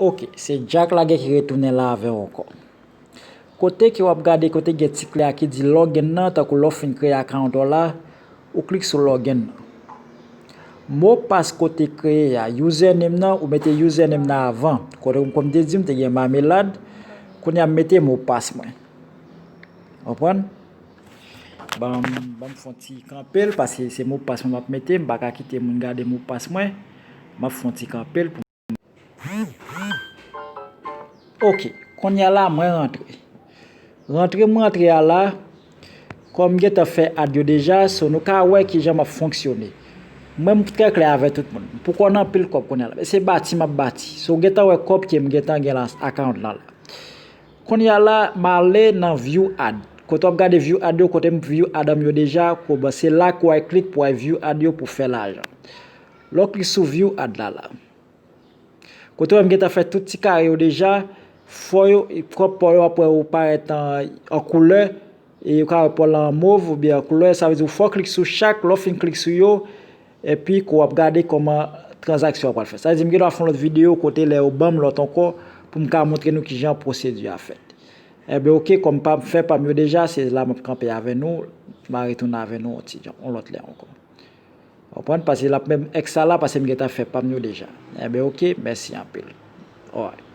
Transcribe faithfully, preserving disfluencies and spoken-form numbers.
Ok, se Jack Laguerre ki retounen la avè w ankò. Kote ke w ap gade, kote gen ti kle a ki di login nan, tankou lè w fin kreye account ou la, ou klik sou login nan. Mopas ke w te kreye a, username nan, ou mete username nan avan. Kote m, kòm te di, m te gen Mamelad, kounye a m mete mopas mwen. Konprann? Ban m, ban m fè yon ti kanpe l, paske se mopas mwen m ap mete, m pa ka kite moun gade mopas mwen. M ap fè yon ti kanpe l pou Ok, kounye a la, mwen rantre. Rantre m rantre a la, kòm m gentan fè ad yo deja, so nou ka wè kijan m ap fonksyone. Mwen, m trè klè avè tout moun. M poko nan anpil kòb kounye a la. Men se bati m ap bati. So w gentan wè kòb ke m gentan gen lan account lan la. Kounye a la, m ale nan view ad. Kote w ap gade view ad yo, kote m view ad an m yo deja, kòb se la ke w al klik pou w al view ad yo pou fè lajan. Lè w klik sou view ad la la. Kote w wè m gentan fè tout ti kare yo deja, fò yo, kòb pa w yo ap wè yo parèt an, an koulè, e yo ka wè pa w la an mov oubyen an koulè, sa vle di w fò w klik sou chak, lè w fin klik sou yo, epi ke w ap gade kòman tranzaksyon an pral fèt. Sa vle di m gen dwa fè yon lòt videyo kote lè yo ban m lòt ankò pou m ka montre nou kijan pwosedi a fèt. Enben, ok, kòm pa m fè pa m yo deja, se la m ap kanpe avè nou, m a retounen avè nou yon ti jan, yon lòt lè ankò. Konprann? Paske l ap menm èk sa la, paske m gentan fè pa m yo deja. Enben, ok, mèsi anpil. Alright.